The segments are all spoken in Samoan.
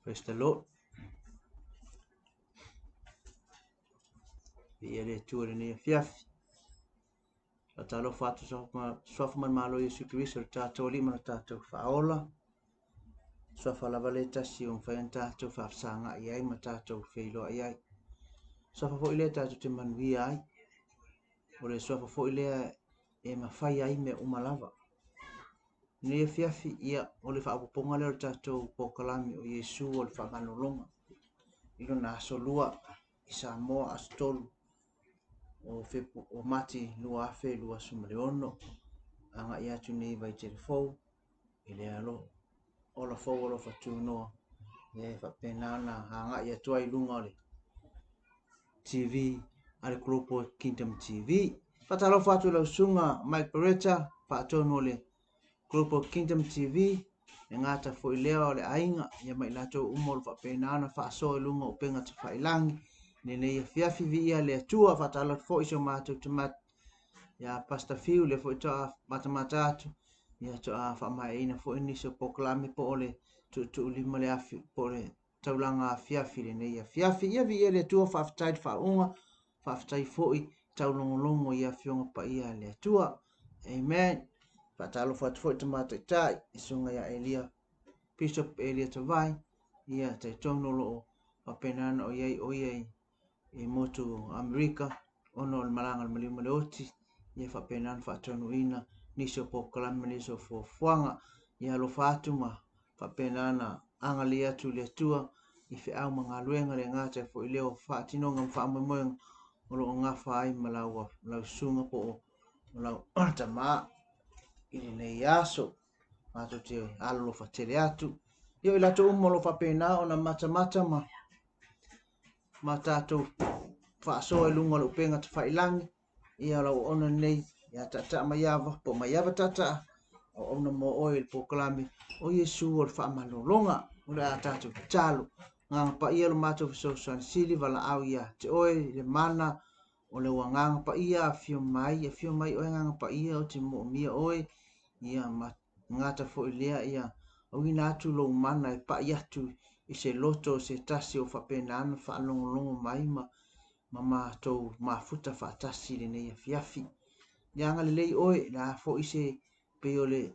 Praise the Lord. Viia le Atua i lenei afiafi. Faatalofa atu suafa ma le Malo Iesu Keriso le tatou Alii ma le tatou Faaola. Suafa lava le tasi o mafai ona tatou faafesagai ai ma tatou feiloai ai. Suafa foi lea tatou te manuia ai. O le suafa foi lea e mafai ai mea uma lava. Lenei afiafi, ia, o le faaopoopoga lea o le tatou polokalame o Iesu o le faamalologa i lona aso lua i Samoa, aso 3 o, Fepu, o Mati 2026, agai atu nei i Vaitele Fou i le alo ola fou alofa tunoa, ia e faapena ona agai atu ai i luga o le TV a le Global Kingdom TV. Faatalofa atu i lau susuga Mike Beretta, faatonu o le Global Kingdom TV, e gata foi lea o le aiga, ia ma i latou uma o lo faapena ona faasoa i luga o upega tafailangi i lenei afiafi. Viia le Atua. Faatalofa foi i si o matou tamat ia Pastor Fiu, lea foi toa matamata atu, ia toa faamaeaina foi nisi o polokalame po o le tuutuulima le afi, po o le taulaga afiafi lenei afiafi. Ia viia le Atua, faafetai le faauuga, faafetai foi taulogologo i afioga paia a le Atua. Amen. Faatalofa atu foi tamataitai i susuga ia Elia, Bishop Elia Tavai, ia talitonu o lo o faapena ona o i ai o ia i i motu Amerika ona o le malaga a le maliu ma le oti, ia faapena ona faataunuuina nisi o polokalame ma nisi o fuafuaga. Ia alofa atu ma faapena ona agalelei atu le Atua i feau ma galuega le gata foi lea o faatinoga ma faamoemoega o lo o gafa ai ma lau, lau susuga po o lau tama i lenei aso. Matou te alolofa tele atu. Ia o i latou uma o lo o faapena ona matamata ma ma tatou faasoa i luga o le upega tafailangi, ia lau auauna lenei ia Taataa Maiava po o Maiava Taataa, auauna mo oe i le polokalame o Iesu o le faamalologa. O le a tatou tatalo. Agaga Paia lo matou fesoasoani sili, valaau ia te oe i le mana o le Agaga Paia, afio mai, afio mai oe Agaga Paia, ou te moomia oe, ia ma gata foi lea, ia auina atu lou mana e pai atu i se loto o se tasi o faapena ona faalogologo mai ma ma matou mafuta faatasi i lenei afiafi. Ia agalelei oe, le a foi se pei o le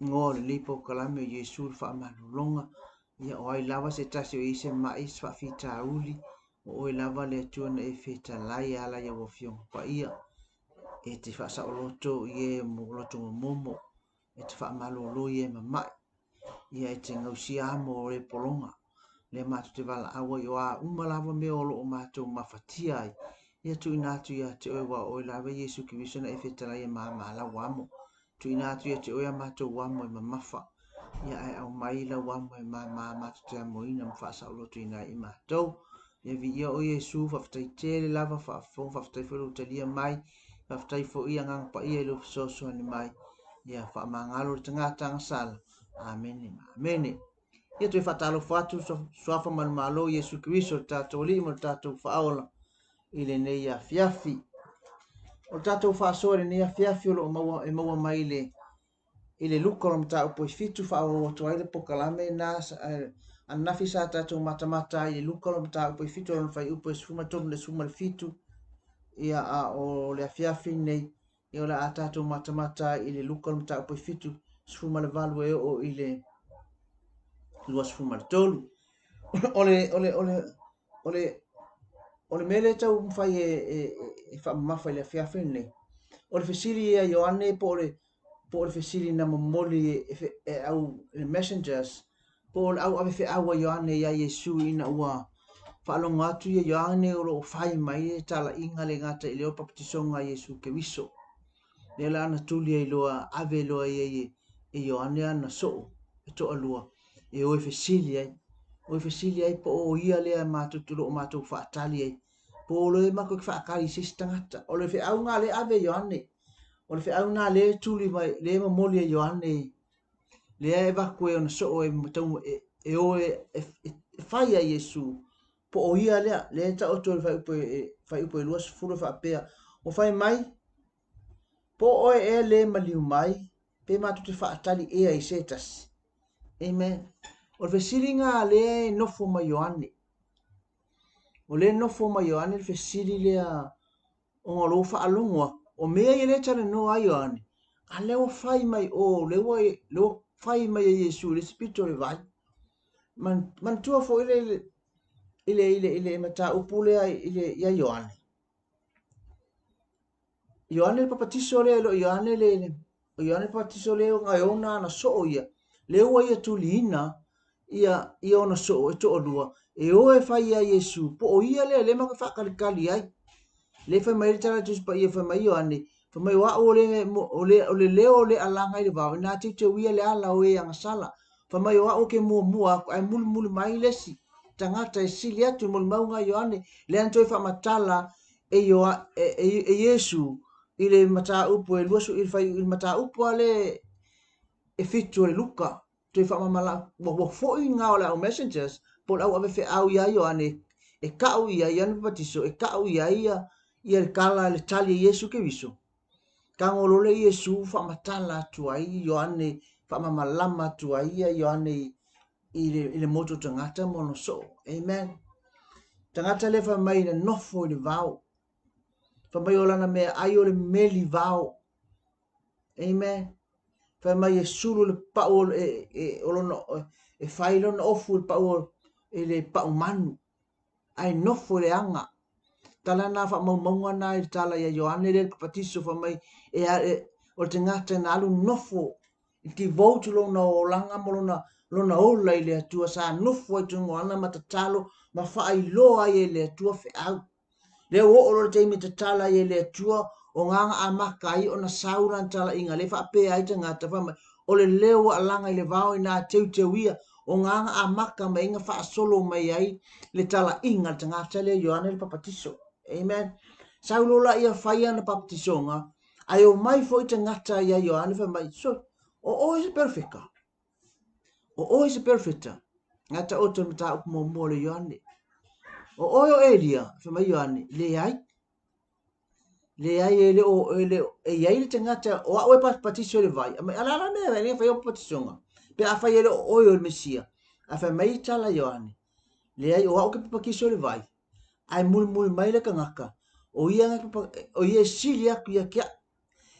igoa o lenei polokalame o Iesu le faamalologa, ia o ai lava se tasi o i ai se mai, se faafitauli, o oe lava le Atua na e fetalai e ala i au Afioga Paia. E te faasaoloto i e mo loto momomo, e te faamalolo i e mama'i, ia e te gausia amo o le pologa. Lea matou te valaau ai, o a uma lava mea o lo o matou mafatia ai, ia tuuina atu ia te oe, aua o oe lava Iesu Keriso na e fetalai e māmā lau amo. Tuuina atu ia te oe a matou amo e mamafa, ia ae aumai lau amo e māmā matou te amoina ma faasaolotoina ai i matou. Ia viia oe Iesu, faafetai tele lava, faafofoga, faafetai foi lou talia mai, faafetai foi i Agaga Paia i lou fesoasoani mai. Ia faamagalo le tagata agasala. Amene ma amene. Ia toe faatalofa atu suafa ma le Malo Iesu Keriso le tatou Alii ma le tatou Faaola i lenei afiafi. O le tatou faasoa i lenei afiafi o lo o maua, e maua mai i le i le Luka o le mataupu e 7 faaauau atu ai le polokalame na ananafi sa tatou matamata ai i le Luka o le mataupu e 7 o lona fuaiupu e 13 i le 17, ia a o le afiafi lenei ia o le a tatou matamata ai i le Luka o le mataupu e 7 18 e oo i le 23. O le o le o le o le o le mea lea e taumafai e, e, e faamamafa i le afiafi lenei, o le fesili ia Ioane po o le po o le fesili na momoli e, e au le messengers, po o le au ave feau a Ioane iā Iesu ina ua faalogo atu ia Ioane o lo o fai mai le talaiga le gata i leo papatisoga a Iesu Keriso. Lea la na tuli ai loa, ave loa ia e, e Ioane ana soo e toalua e o e fesili ai. O e fesili ai po o ia lea matou te lo o matou faatali ai. Po o le matou te faatali i se isi tagata. O le feauga lea ave e Ioane. O le feau lena lea e tuli mai, lea e momoli e Ioane, lea e avatu e ona soo e, e, e o e, e, e fai a Iesu, po o ia lea, lea e taoto i le fuaiupu e, fuaiupu e 20 e faapea, ua fai mai, po o oe ea le maliu mai, pe matou te faatali ea i se tasi. Amen. O le fesiliga a lea e nofo ma Ioane. O lea e nofo ma Ioane le fesili lea ona o lou faalogo atu, o mea ia lea e talanoa ai Ioane, a lea ua fai mai o, lea ua, lea ua fai mai e Iesu i le isi pito o le vai. Manatua foi le, i le, i le, i le mataupu lea i le, ia Ioane. Ioane le papatiso lea, e le o Ioane le, o Ioane le papatiso lea ona e ona ana soo ia, lea ua ia tuliina ia, ia ona soo e toalua, e o e fai ia Iesu, po o ia lea lea matou te faatalitali ai. Lea fai mai le tala Tusi Paia, fai mai Ioane, fai mai o au o le, o le, o le leo o le alaga i le vao, ina teuteuia le ala o e agasala. Fai mai o au ke muamua aku, ae mulimuli mai le isi tagata e sili atu i molimauga a Ioane, lea na toe faamatala e, Ioa, e, e, e Iesu i le mataupu e luasu, i le, fai, i le mataupu a le e fitu o le Luka, toe faamamala, ua, ua foi ngā o le au messengers, po o le au ave feau iā Ioane, e kau ia, Ioane Papatiso, e kau ia ia, ia le tala, le tali a Iesu Keriso. Tago loa le Iesu faamatala atu ai Ioane, faamamalama atu ai ia Ioane i, i le, i le motu o tagata ma ona soo. Amen. Tagata lea fai mai na nofo i le vao. Fai mai o lana mea ai o le meli vao. Amen. Fai mai e sulu le pau o, e, e, o lona, e fai lona ofu i le pau o, i le pau manu. Ae nofo i le aga. Tala na faamaumauga na i le tala ia Ioane lea le papatiso fai mai e, e, o le tagata na alu nofo i devote lona olaga ma lona lona ola i le Atua sa nofo ai tonu ana ma tatalo ma faailoa ai e le Atua feau. Lea ua oo loa le taimi e tatala ai e le Atua, o gaga amata ai ona sau lana talaiga lea faapea ai tagata, fai mai, o le leo ua alaga i le vao ina teuteuia, o gaga amata mai ai na faasolo mai ai le talaiga a le tagata lea Ioane le Papatiso. Amen. Sau loa laia fai ana papatisoga, ae omai foi tagata ia Ioane fai mai, so, o oe se perofeta? O oe se perofeta? Ngā taoto le mataupu muamua o le Ioane. O oe o Elia? Fai mai Ioane, leai. Leai, e le o, e le o, e iai le tagata, o au e patiso i le vai. A mai, ala ala mea, e fai o patisoga. Pe a fai e le o oe o le Mesia. A fai mai tala Ioane, leai, o au ke papatiso i le vai. Ae mulimuli mai le tagata, o ia, o ia e sili atu ia te au.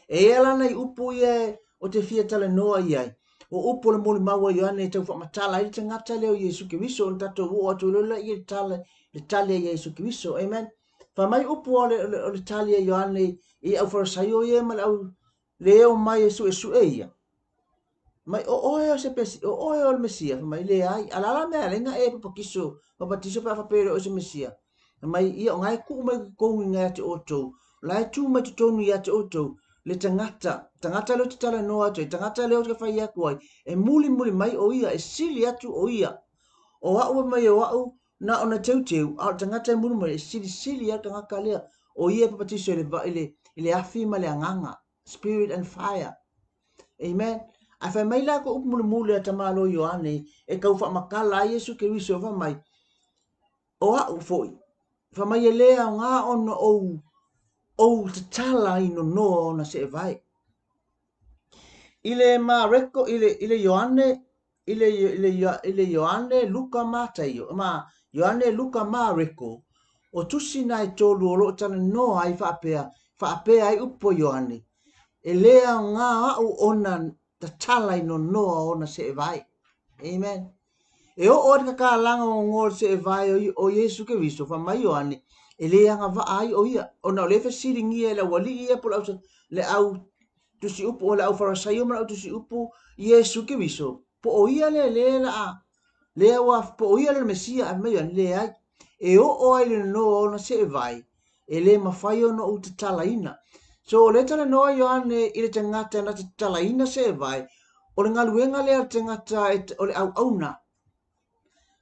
E ia lana i upu ia o te fia talanoa i ai. O upu o le molimau a Ioane e tau faamatala ai le tagata lea o Iesu Keriso ona tatou oo atu loa lea i le tala, le tali a Iesu Keriso. Amen. Fai mai upu o le, o le tali a Ioane i au Farisaio ia ma le au le omai e suesue ia. Mai o oe o se pesi, o oe o le Mesia. Fai mai, leai, a la la mea lenga e papatiso, papatiso pe a faapea e le oe se Mesia. Fai mai, ia o nga e tuu mai totonu i ia te outou, o la e tu mai totonu ia te outou, le tagata, tagata lea ou te talanoa atu ai, tagata lea ou te fai atu ai, e mulimuli mai o ia, e sili atu o ia. O au e mai o au, na ona teuteu, a o le tagata e muli mai, e silisili a le tagata lea, o ia e papatiso i le, i le, i le afi ma le agaga. Spirit and fire. Amen. Ae fai mai la ko upu mulimuli a tamāloa Ioane e tau faamatala ai Iesu Keriso, fai mai, o au foi, fai mai e lē aogā ona ou ou tatala i nonoa ona seevae. I le Mareko, i le, i le Ioane, i le, i le, i le Ioane, Luka, Mataio, ma Ioane, Luka, Mareko, o tusi na e tolu o loo talanoa ai faapea, faapea ai upu a Ioane, e lē aogā au ona tatala i nonoa ona seevae. Amen. E oo ai le kakalaga o nonoa o le seevae o, o Iesu Keriso, fai mai Ioane, e lē agavaa ai o ia, ona o lea e fesiligia e le aualii ia po o le au, le au tusi upu o le au Farisaio ma le au tusi upu Iesu Keriso, po o ia lea lea la a, lea ua, po o ia lea le Mesia, ae fai mai Ioane, leai. E oo ai le nonoa ona seevae, e lē mafai ona ou tatalaina. So o lea talanoa Ioane i le tagata na tatalaina seevae, o le galuega lea a le tagata e, o le auauna.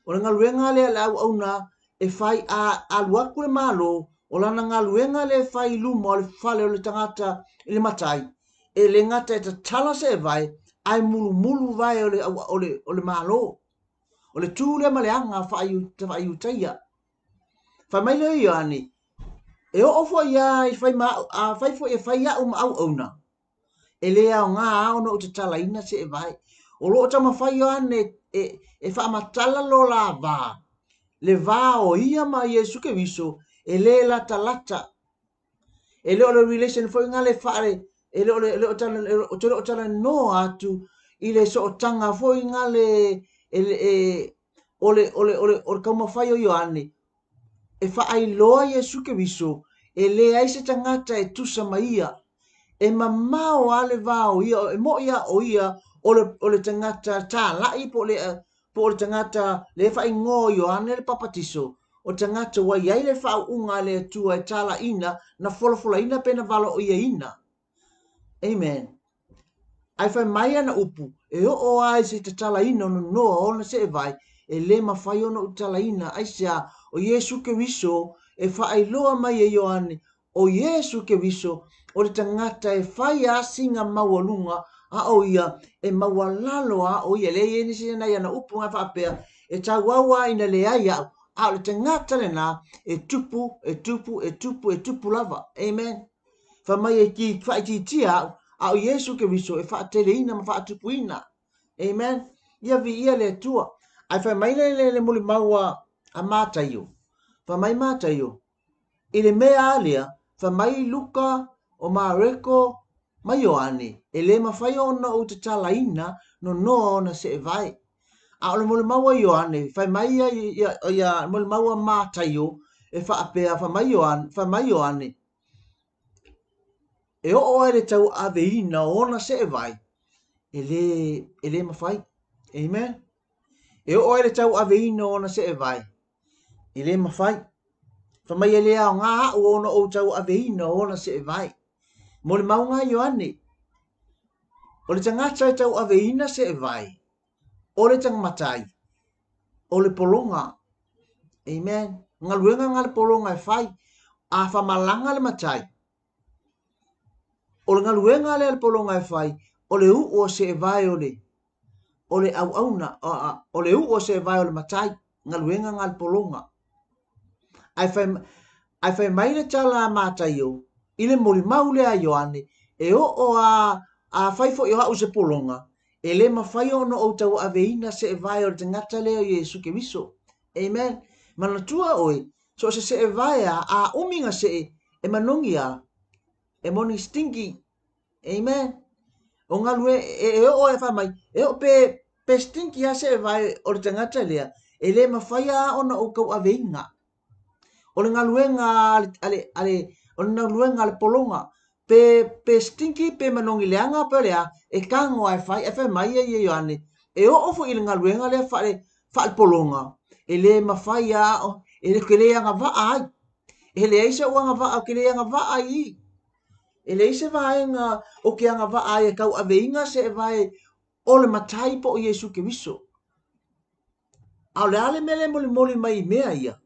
O le galuega lea a le auauna e fai a alu atu le Malo, o lana galuega lea e fai i luma o le fale o le tagata i le matai, e le gata e tatala seevae, ae mulumulu vae o le, o le, o le Malo. O le tu lea ma le aga faa-Iutaia. Fai mai lea o Ioane, E oo foi a i fai ma au, afai foi e fai au ma auauna, e le aogā ona ou tatalaina seevae. O lo o taumafai Ioane e, e faamatala lo la va, le va o ia ma Iesu Keriso e le latalata. E le o le relation foi nga le faale, e le o le, le o tala, o te le o talanoa atu i le sootaga foi nga le, e, e, o le, o le, o le, o le taumafai o Ioane e faailoa Iesu Keriso e leai se tagata e tusa ma ia. E mamao a le va o ia, e mo'i a o ia o le, o le tagata tāla'i po o le, po o le tagata le faaigoa o Ioane le Papatiso, o le tagata ua i ai le faauuga a le Atua e tala'ina, na folafolaina pe na valoiaina. Amen. Ae fai mai ana upu, e oo a i se tatalaina o nonoa o ona seevae, e le mafai ona ou tatalaina, aisea, o Iesu Keriso e faailoa mai e Ioane, o Iesu Keriso o le tagata e fai asiga maualuga, a o ia e maualalo a o ia. E leai e nisi nai ana upu nga faapea, e tauau a ina leai au, a o le tagata lena e tupu, e tupu, e tupu, e tupu lava. Amen. Fai mai e ki faaitiitia au, a o Iesu Keriso e faateleina ma faatupuina. Amen. Ia viia le Atua. Ae fai mai le, le, le molimau a, a Mataio. Fai mai Mataio, i le mea a lea, fai mai Luka, o Mareko, ma Ioane, e le mafai ona ou tatalaina nonoa ona seevae. A o le molimau a Ioane, fai mai ia, ia, ia molimau a Mataio, e faapea, fai mai Ioane, fai mai Ioane, e oo ai le tauaveina o ona seevai, e le, e le mafai. Amen. E oo ai le tauaveina o ona seevai, e le mafai. Fai mai e le aoga au ona ou tauaveina o ona seevai. Molimauga a Ioane, o le tagata e tauaveina seevai, o le tagamatai, o le pologa. Amen. Galuega nga le pologa e fai, a famalaga le matai. O le galuega lea le pologa e fai, o le uu o seevae o le o le auauna, o le uu o seevae o le matai, galuega nga le pologa. Ae fai, ae fai mai le tala a Mataio i le molimau lea a Ioane, e oo a, afai foi o au se pologa, e le mafai ona ou tauaveina seevae o le tagata lea o Iesu Keriso. Amen. Manatua oe, so o se seevae a, a umi na see, e manogi a, e moni stinky. Amen. O galue, e, e oo e fai mai, e oo pe, pe stinky a seevae o le tagata lea, e le mafai a ona ou tauaveina. O le galuega a le, a le, a le, o le galuega a le pologa, pe, pe stinky, pe manogi leaga, pe o le a, e tago a e fai, ae fai mai ia ia Ioane, e oo foi i le galuega lea faale, faalepologa, e le mafai a, e le, ke le agavaa ai. E leai se ou agavaa, ke le agavaa i i. E leai se vaega o ke agavaa ai e tauaveina seevae o le Matai po o Iesu Keriso. A o le a le mea lea e molimoli mai i mea ia?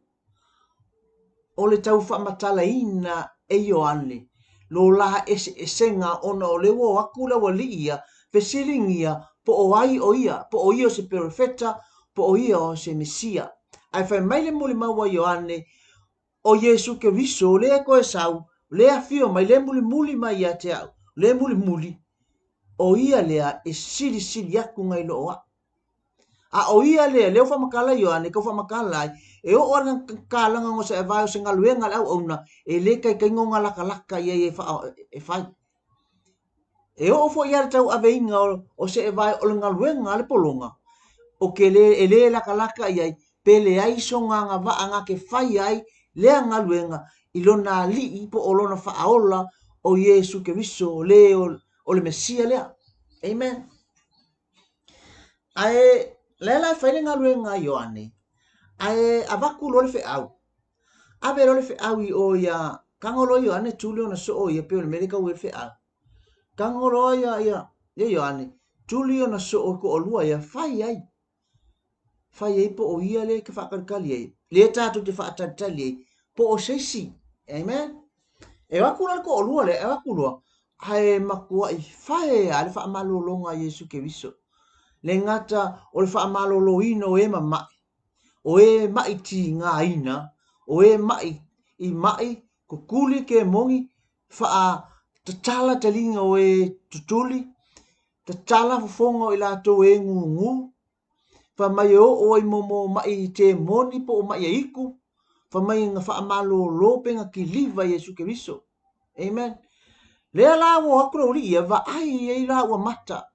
O le tau faamatalaina e Ioane lo la eseesega ona o lea ua o atu le aualii ia fesiligia po o ai o ia, po o ia o se perofeta, po o ia o se Mesia. Ae fai mai le molimau a Ioane, o Iesu Keriso lea e toe sau, lea e afio mai, lea e mulimuli mai ia te au, lea e mulimuli, o ia lea e silisili atu nai lo o au. A o ia lea, lea ua faamatala Ioane, tau faamatala ai, e oo lava le kalaga o se vae o se galuega a le auauna, e le taitaiga ona latalata i ai e, faa, e fai. E oo foi lava le tauaveina o, o seevae o le galuega a le pologa, o ke le, e le latalata i ai, pe leai sona agavaa na te fai ai lea galuega i lona alii po o lona faaola o Iesu Keriso, le o, o le Mesia lea. Amen. Ae lea la e fai le galuega a Ioane, ae avatu loa le feau. Ave loa le feau i o ia, tago loa Ioane tuli ona soo ia pei o le mea lea e tau ai le feau. Tago loa ia, ia, ia Ioane, tuli ona soo e toalua ia, fai ai. Fai ai po o ia lea e te faatalitali ai, lea tatou te faatalitali ai, po o se isi. Amen. E o atu la le toalua lea, e o atu loa, ae matuai fae lava le faamalologa a Iesu Keriso. Le gata o le faamaloloina o e mama'i, o e ma'i tigaina, o e ma'i i ma'i kukuli ke moni, faatatala taliga o e tutuli, tatala fofoga o i latou e gūgū, Fai mai e oo ai mo mo maʻi temoni po o maʻi aiku, fai mai na faamalōlō pe na kiliva e Iesu Keriso. Amen. Lea la ua o atu le aualii ia, vaai ai la ua mata.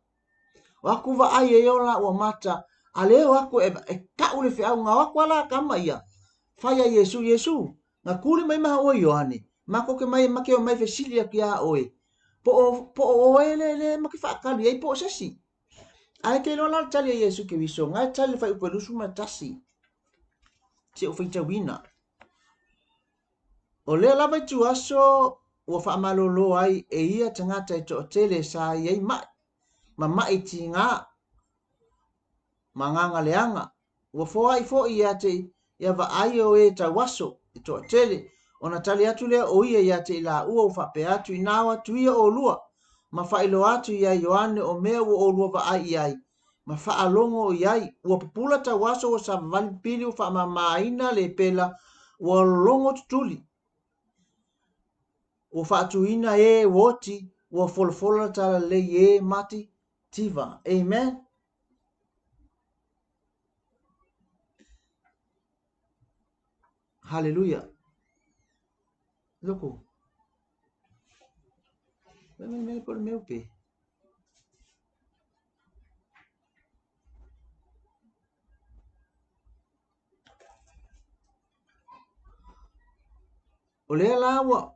O atu vaai ai o la ua mata, a lea o atu e, e kau le feau, na o atu a la kama ia, fai a Iesu, Iesu, na kuli mai maua Ioane, matou te mai, ma te omai fesili atu iā oe, po o, po o oe le, le ma te faatali ai po o se isi. Ae te iloa la le tali a Iesu Keriso, na e tali le fuaiupu e 21, se i ou faitauina. O lea lava ituaso ua faamalōlō ai e ia tagata e toatele sa i ai maʻi, ma maʻi tigā, ma agaga leaga. Ua foai foi ia te ia vaai o e tauaso e toatele, ona tali atu lea o ia ia te i lāua ua faapea atu, Inā o atu ia ʻolua, ma faailoa atu iā Ioane o mea ua ʻolua vaai i ai, ma faalogo i ai, ua pupula tauaso, ua savavali pili, ua faamamaina le pela, ua logo tutuli, ua faatuina e ua oti, ua folafola le talalelei e mati tiva. Amen. Hallelujah. Loko. Mai mai mai po le mea pe. O lea la ua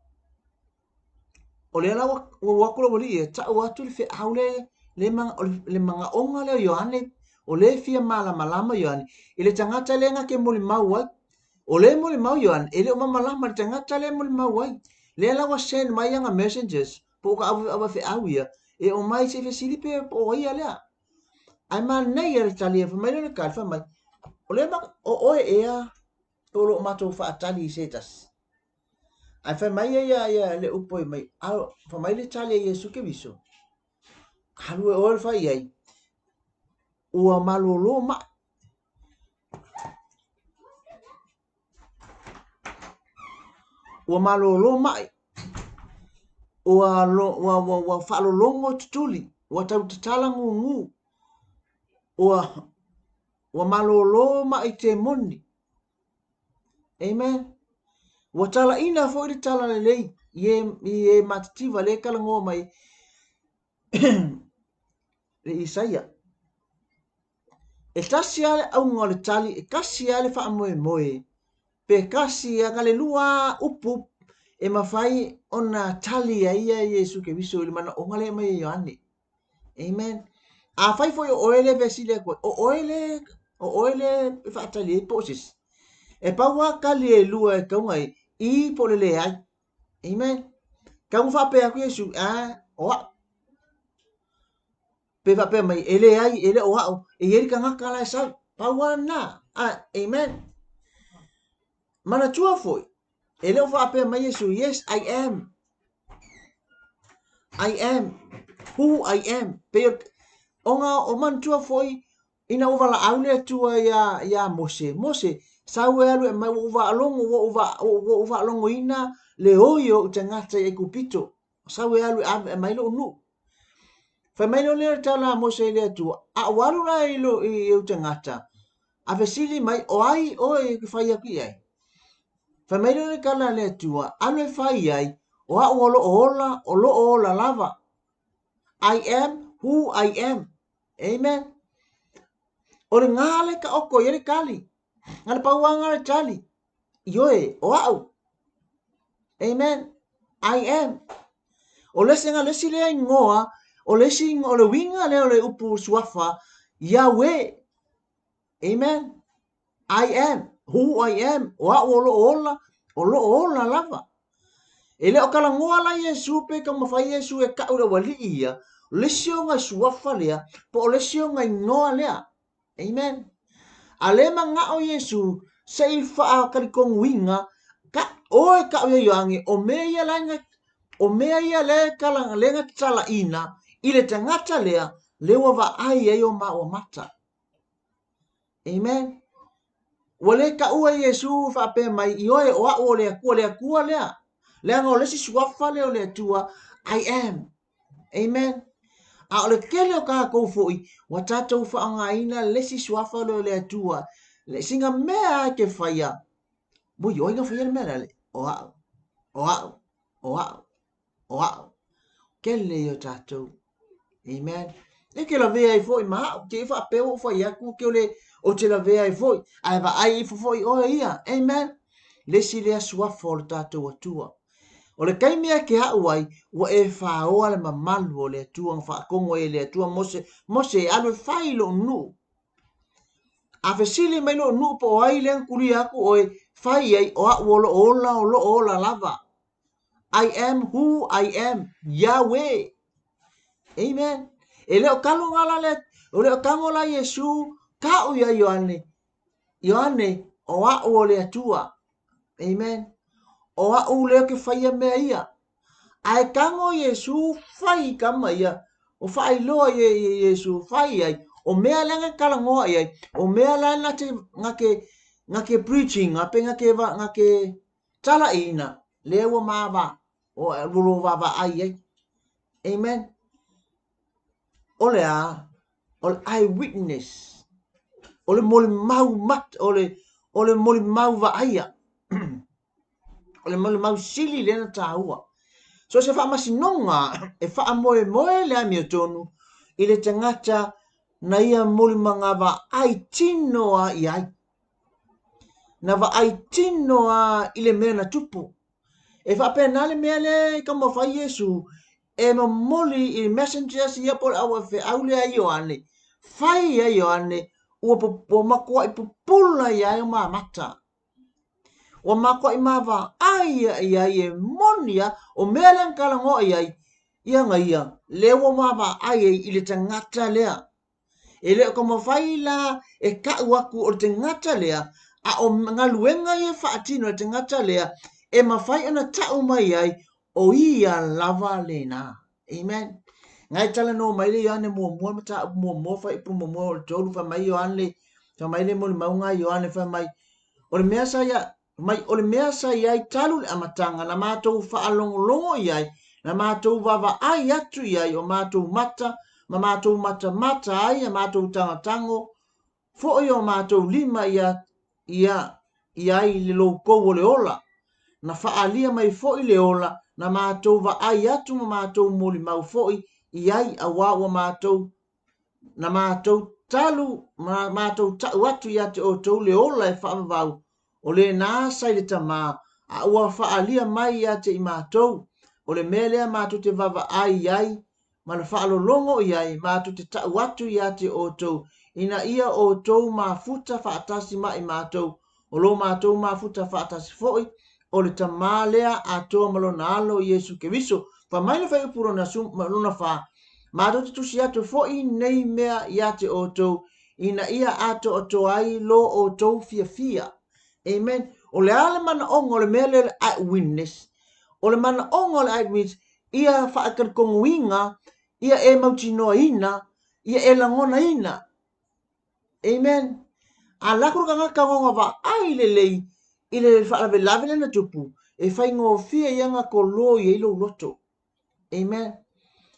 o lea la ua ua atu le aualii e tau atu le feau le le o le manaoga lea o Ioane o lea e fia malamalama Ioane i le tagata lea na te molimau ai. O lea e molimau Ioane e le o mamalama i le tagata lea e molimau ai. Lea la ua send mai ana messengers po o ka aufaifeau ia e omai se i fesili pe po o ai ia lea. Ae manaia le tali fai mai lea o le tali fai mai o lea o oe ea o lo o matou faatali i se tasi. Ae fai mai ia ia le upu e mai, a fai mai le tali a Iesu Keriso, alu e oe le fai i ai, ua malōlō maʻi. Ua malōlō maʻi, ua, ua, ua, ua faalologo tutuli, ua tau tatala gūgū, ua, ua malōlō maʻi temoni. Amen. Ua talaina foi le talalelei i e, i e matitiva le talanoa mai le Isaia. E tasi lava le auga o le tali, e tasi lava le faamoemoe, pe tasi lava, na le lua lava upu e mafai ona tali ai ia Iesu Keriso i le manaoga lea e aumai e Ioane. Amen. Afai foi o oe lea e fesili atu ai, o oe lea, o oe lea e faatali ai po o se isi. E pau lava tali e lua e tatau ona i ai, i po o le leai. Amen. Tatau ona faapea atu Iesu, a, o au. Pe faapea mai, e leai, e le o au, e i ai le tagata la e sau. Pau lava lena. A, amen. Manatua foi, e le o faapea mai Iesu, yes, I am. I am who I am. Pei o, ona o manatua foi, ina ua valaau le Atua iā, iā Mose, Mose, sau e alu e aumai, ua ou faalogo, ua ou, ua ou faalogoina le oi o ou tagata i Aikupito. Sau e alu e ave e aumai lou nuu. Fai mai loa lea o le tala a Mose i le Atua, A ou alu la i, lo, i ou tagata, a fesili mai, o ai oe e fai atu i ai? Fai mai loa le tala a le Atua, alu e fai i ai, o au o lo o ola, o lo o ola lava. I am who I am. Amen. O le gā le taoto i ai le tali. Na le pau lava le tali. Ioe, o au. Amen. I am. O le isi, le isi lea igoa, o le isi, o le uiga lea o le upu suafa, Yahweh. Amen. I am who I am. O au o lo o ola, o lo o ola lava. E le o talanoa la Iesu pe taumafai Iesu e tau i le aualii ia, o le isi o nai suafa lea, po o le isi o nai igoa lea. Amen. A le manao Iesu se i faatalitonuina ka oe tau ia Ioane, o mea ia la na, o mea ia le kala le na tatalaina i le tagata lea, le ua vaai ai o maua mata. Amen. Ua le taua Iesu faapea mai, ioe, o au o le Atua, le Atua lea. Leaga o le isi suafa lea o le Atua, I am. Amen. A o le tele o kākou foi, ua tātou faaaogaina le isi suafa lea o le Atua, le singa mea lava e te faia, ui, o ai na faia le mea lea, o au, o au, o au, o au. Tele ia o tātou. Amen. E te lavea ai foi ma au, te i faapea ua ou fai atu, te ole, o te lavea ai foi, ae vaai ifo foi oe ia. Amen. Le isi lea suafa o le tātou Atua. O le taimi e te a'u ai, ua e faoa le mamalu o le Atua na faatonu ai e le Atua Mose, Mose e alu e fai i lo'u nuu. A fesili mai lo'u nuu po o ai lea na tulia atu oe, fai i ai, o a'u o lo'o ola, o lo'o ola lava. I am who I am, Yahweh. Amen. E le o kalo la le, o le o tango la Iesu, ka'u ia Ioane, Ioane, o a'u o le Atua. Amen. O a'u lea ke faia mea ia. Ae tago Iesu fai i kama ia, o faailoa i e Iesu fai ai, o mea lea na talanoa i ai, o mea la na te, na te, na te preaching, pe na te, na te talaina, lea ua mava, o lo vaavaai ai. Amen. O le a, o le eyewitness, o le molimau mat, o le, o le molimau vaaia, o le molimau sili lea na tāua. So se faamasinoga e faamoemoe le amiotonu i le tagata na ia molimaga vaai tino a i ai. Na vaai tino a i le mea na tupu. E faapena le mea lea e taumafai Iesu e momoli i messengers ia po o le au feau lea a Ioane, fai ia Ioane ua, ua matuai pupula ia ai o mamata. Ua matuai mavaai ia i ai e moni a, o mea lea na talanoa i ai, ia na ia, lea ua mavaai ai i le tagata lea. E le o taumafai la e ta'u atu o le tagata lea, a o galuega ia e faatino e le tagata lea e mafai ona ta'u mai ai o ia lava lena. Amen. Ngai e talanoa mai le Ioane muamua, mataupu muamua, fuaiupu muamua o le tolu, fai mai Ioane, fai mai le molimauga a Ioane, fai mai, o le mea sa ia, mai o le mea sa i ai talu le amataga na matou faalogologo i ai, na matou vaavaai atu i ai o matou mata, ma matou matamata ai a matou tangotango foi o matou lima ia, ia, i ai le loukou o le ola. Na faaalia mai foi le ola, na matou vaai atu ma matou molimau foi i ai, auā ua matou na matou talu ma matou ta'u atu ia te outou le ola e faavavau, o lena sa i le Tamā, a ua faaalia mai ia te i matou, o le mea lea matou te vaavaai i ai ma le faalologo i ai, matou te ta'u atu ia te outou, ina ia outou mafuta faatasi ma i matou, o lo matou mafuta faatasi foi, o le Tamā lea atoa ma lona Alo Iesu Keriso. Fai mai le fuaiupu lona, lona fa, matou te tusi atu foi nei mea ia te outou, ina ia atoatoa ai lo outou fiafia. Amen. O le a le manaoga o le mea lea o le eyewitness? O le manaoga o le eyewitness, ia faatalitonu ia e mautinoaina, ia e lagonaina. Amen. A lako le tagata ona vaai lelei i le faalavelave lea na tupu, e faigofie ia na kolo i ai lou loto. Amen.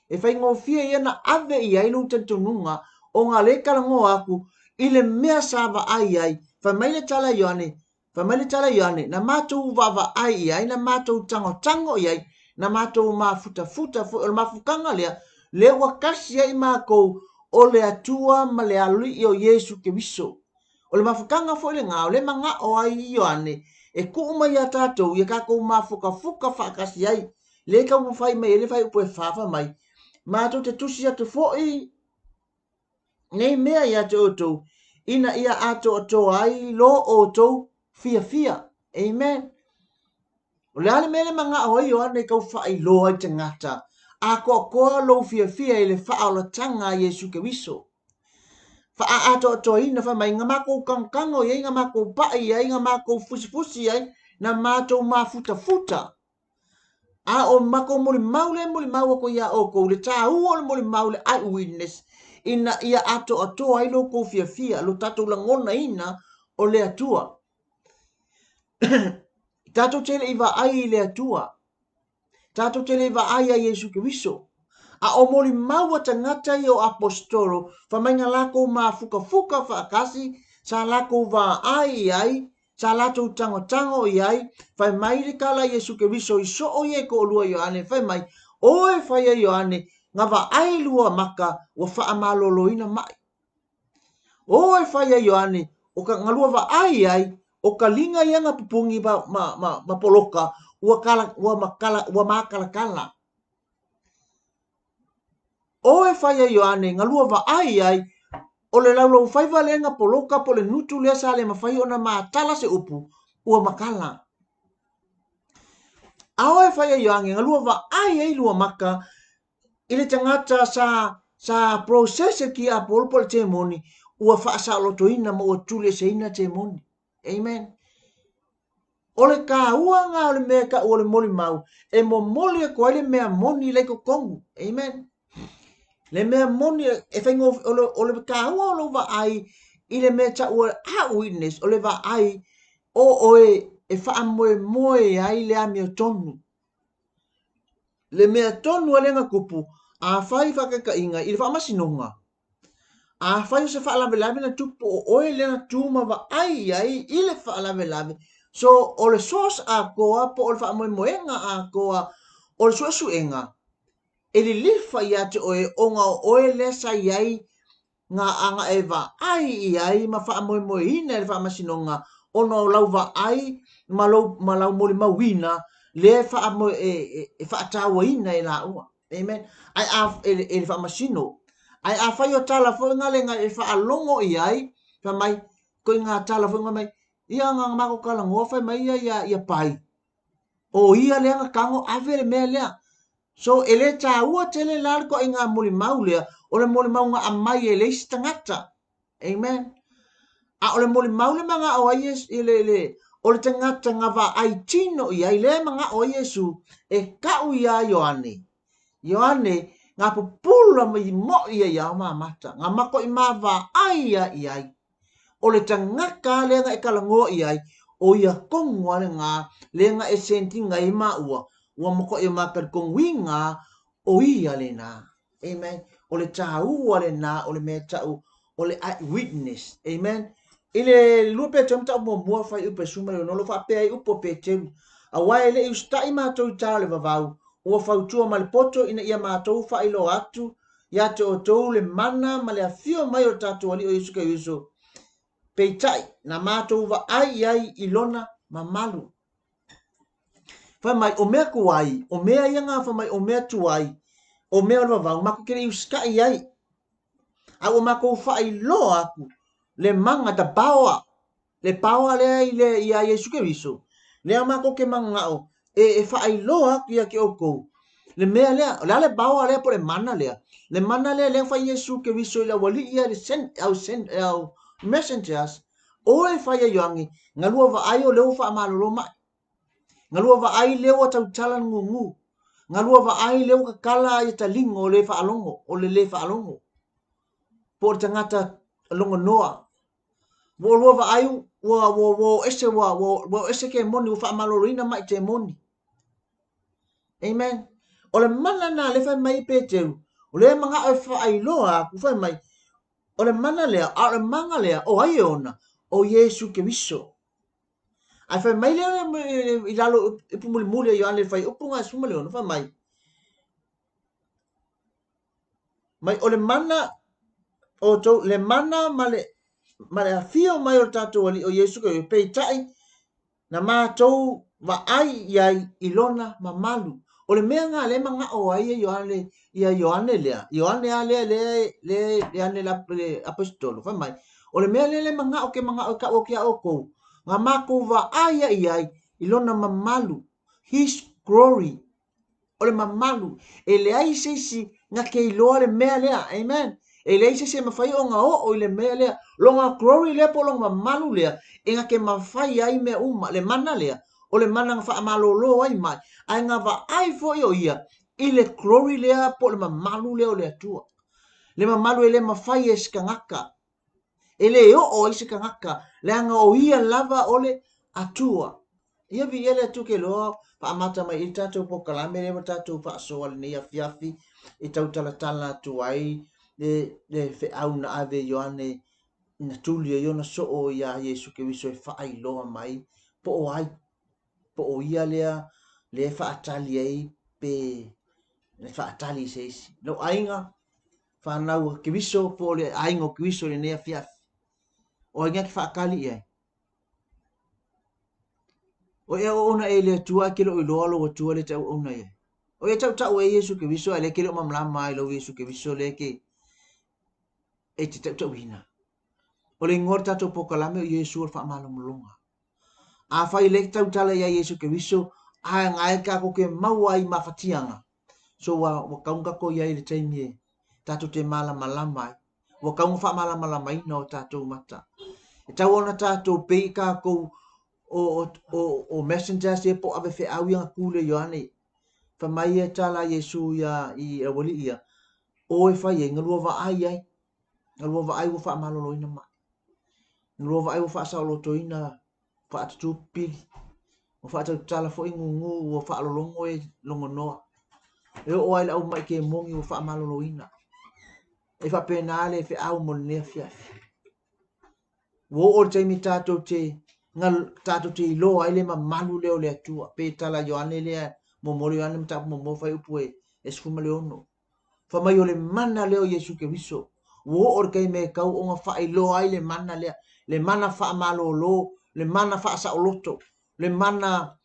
E faigofie ia na ave i ai lou talitonuga ona le talanoa atu i le mea sa vaai ai. Fai mai le tala a Ioane, Fai mai le tala a Ioane, na matou vaavaai i ai, na matou tangotango i ai, na matou mafutafuta foi, o le mafutaga lea, lea ua tasi ai makou o le Atua ma le Alii o Iesu Keriso. O le mafutaga foi lena, o lea e manao ai Ioane e tuu mai iā tatou, ia tatou mafukafuka faatasi ai, lea e taumafai mai ai le fuaiupu e fa, fai mai, matou te tusi atu foi nei mea ia te outou, ina ia atoatoa ai lo outou fiafia. Amen. O le a le mea le manao ai Ioane tau faailoa i tagata, atoatoa lou fiafia i le faaolataga a Iesu Keriso. Faaatoatoaina fai mai, na matou tangotango i ai, na matou pai i ai, na matou fusifusi i ai, na matou mafutafuta. A o matou molimau lea e molimau atu iā outou, le tāua o le molimau, le eyewitness, ina ia atoatoa ai lo outou fiafia, lo tatou lagonaina o le Atua. Tatou te le i vaai i le Atua. Tatou te le i vaai ia Iesu Keriso. A o molimau a tagata ia o aposetolo, fai mai na lakou mafukafuka faatasi, sa lakou vaai i ai, sa latou tagotago i ai, fai mai le tala a Iesu Keriso i soo ia e toalua Ioane, fai mai, Oe fai a Ioane, na vaai lua maka ua faamaloloina mai. O e fai a Ioane, o ka galua vaai ai, o ka liga ia na pupuni ma, ma, ma, ma poloka, ua, kala, ua, makala, ua mākalakala. O e fai a Ioane, galua vaai ai, o le laulaufaiva lea na poloka po le nutu lea sa le mafai ona matala se upu, ua makala. A o e fai a Ioane, galua vaai ai lua maka, I le tagata sa sa process e le tiapolo po o le temoni, ua faasaolotoina ma ua tulieseina temoni. Amen. O le taua lena o le mea e tau o le molimau, e momoli atu ai le mea moni la i totonu. Amen. Le mea moni e faigofie, o le, o le taua o lou vaai i le mea e tau o le eyewitness, o le vaai o oe e faamoemoe ai le amiotonu. Le mea tonu a lea na tupu, afai faataitaiga i le faamasinoga, afai o se faalavelave na tupu o oe lea na tu ma vaai i ai i le faalavelave, so o le source atoa po o le faamoemoega atoa o le suesuega e lilifa ia te oe ona o oe lea sa i ai ngā anga e vaai i ai ma faamoemoeina e le Faamasinoga ona o lau vaai ma lou, ma lau molimauina lea e faamoe, e, e, e faatauaina e lāua. Amen. Ai a, e, e le Faamasino. Ai afai o tala foi ngā le ngā e faalogo i ai, fai mai, koe ngā tala foi ngā mai, ia ngā mako kala ngoa fai mai ia ia, ia pai. O ia lea nga tago ave le mea lea. So e le taua tele la le toaiga molimau lea, o le molimau na aumai e le isi tagata. Amen. A o le molimau le manao ai Iesu, i le, le, o le tagata na vaai tino i ai, lea e manao ai Iesu e kau iā Ioane. Ioane, nga pupula mai mo'i ia iā o mamata, nga mako'i mavaai ia i ai. O le tagata a lea na e talanoa i ai, o ia tonu a lena lea na e send-ina ai maua, ua matuai o ma talitonuina o ia lena. Amen. O le taua lena o le mea tau o le eye witness. Amen. I le lua Peteru mataupu muamua fuaiupu e 16, o lo o faapea ai upu a Peteru, Aua e le i usitai matou i tala o le vavau, ua fautua ma le poto ina ia matou faailoa atu ia te outou le mana ma le afio mai o le tatou Alii o Iesu Keriso, peitai, na matou vaai i ai i lona mamalu. Fai mai, o mea tuai, o mea ia nga fai mai, o mea tuai, o mea o le vavau, matou te le i usitai i ai. A ua matou faailoa atu le mana, the power, le paoa lea i le iā Iesu Keriso, lea matou te mananao e e faailoa atu ia te outou le mea lea, o le a le paoa lea po o le mana lea? Le mana lea lea na fai Iesu Keriso i le aualii ia le send, au send, au messengers, oe fai a Ioane, galua vaai o lea ua faamalolo mai. Galua vaai lea ua tautala le gugu. Galua vaai lea ua tatala ia taliga o le faalogo, o le le faalogo. Po o le tagata logonoa. Ua olua vaai ua ua ua o ese ua ua ua o ese kemoni ua faamaloloina mai temoni. Amen. O le mana na le fai mai Peteru, o lea manao e faailoa atu fai mai o le mana lea, a o le mana lea o ai e ona? O Iesu Keriso. Ae fai mai lea i lalo upu mulimuli a Ioane le fuaiupu na 16, fai mai, mai o le mana outou, le mana ma le, ma le afio mai o le tatou Alii o Iesu Keriso, peitai na matou vaai i ai i lona mamalu. O le mea lena lea e manao ai ia Ioane, ia Ioane lea, Ioane lava lea, lea, lea, Ioane le Aposetolo, fai mai, o le mea lea le manao ke manao e tau atu iā outou, na matou vaai i ai i lona mamalu, his glory, o le mamalu. E leai se isi na te iloa le mea lea. Amen. E leai se isi e mafai ona oo i le mea lea. Lona glory lea po o lona mamalu lea, e na te mafai ai mea uma. Le mana lea, o le mana na faamalolo ai mai, ae na vaai foi o ia i le glory lea po o le mamalu lea o le Atua. Le mamalu e le mafai e se tagata. E le oo ai se tagata, leaga o ia lava o le Atua. Ia viia le Atua ke loa faamata mai i le tatou polokalame lea ua tatou faasoa lenei afiafi e tautalatala atu ai le, le feau na ave Ioane na tuli ai ona soo iā Iesu Keriso e faailoa mai po o ai, po o ia lea lea e faatali ai pe e faatali i se isi. Lou aiga, fanau a Keriso po o le aiga o Keriso i lenei afiafi. O ai ke faatali i ai? O e auauna e le Atua ae ke le o iloa lou Atua lea e te auauna i ai. O e tautau e Iesu Keriso ae lea ke le o malamalama ai lou Iesu Keriso lea ke e te tautauina. O le igoa o le tatou polokalame o Iesu o le faamalomaloga. Afai lea e tautala ia Iesu Keriso, ae gae tatou te maua ai mafatiaga. So ua, ua tau na tatou i ai i le taimi e tatou te malamalama ai. Ua tau na faamalamalamaina o tatou mata. E tau ona tatou pei tatou o, o, o, o messengers ia po o ave feau ia na tu le Ioane. Fai mai e tala Iesu ia i aualii ia, o e fai ai, na lua vaai ai. Na lua vaai ua faamaloloina mai. Na lua vaai ua faasaolotoina faatutū pili. Ua faatautala foi gugu ua faalologo e logonoa. E oo ai le au mai ke mogi ua faamaloloina. E faapena le feau mo lenei afiafi. Ua oo le taimi tatou te tatou te iloa ai le mamalu lea o le Atua. Pe tala Ioane lea, muamua le Ioane mataupu muamua fuaiupu e 16. Fai mai o le mana lea o Iesu Keriso. Ua oo le taimi e tau ona faailoa ai le mana lea, le mana faamalolo, le mana faasaoloto, le mana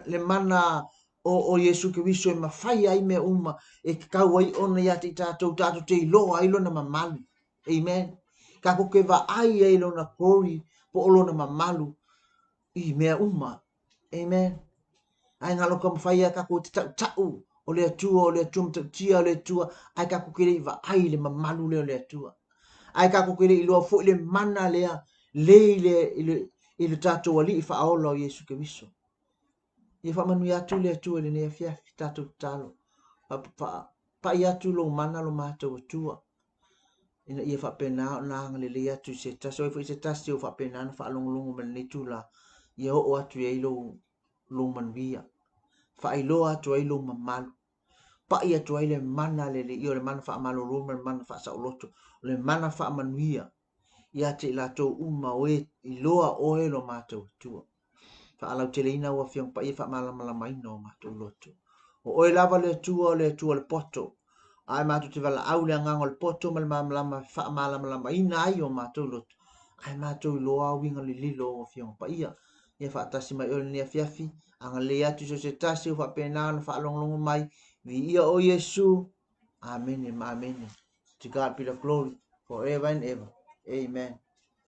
le mana o, o Iesu Keriso e mafai ai mea uma e tatau ai ona ia te i tatou, tatou te iloa ai lona mamalu. Amen. Tatou te vaai ai lona glory po o lona mamalu i mea uma. Amen. Ae galo ka mafai ia tatou te tautau o le Atua, o le Atua matautia o le Atua, ae tatou te le i vaai i le mamalu lea o le Atua. Ae tatou te le i iloa foi le mana lea le i le, i le, i le tatou Alii faaola o Iesu Keriso. Ia faamanuia atu le Atua i lenei afiafi, tatou tatalo. Pai atu lou mana lo matou Atua, ina ia faapena ona agalelei atu i se tasi, o ai foi se tasi o faapena ona faalogologo mai lenei itula, ia oo atu i ai lou, lou manuia. Faailoa atu ai lou mamalu. Pai atu ai le mana le Alii, o le mana faamalolo ma le mana faasaoloto, o le mana faamanuia ia te i latou uma o e iloa oe lo matou Atua. Faalauteleina ua Afioga Paia faamalamalamaina o matou loto. O oe lava le Atua, o le Atua o le poto. Ae matou te valaau le agaga o le poto ma le malamalama faamalamalamaina ai o matou loto. Ae matou iloa uiga lililo o Afioga Paia. Ia faatasi mai oe lenei afiafi, agalelei atu i so o se tasi o faapena ona faalogologo mai. Viia o Iesu. Amene ma amene. To God be the glory forever and ever. Amen.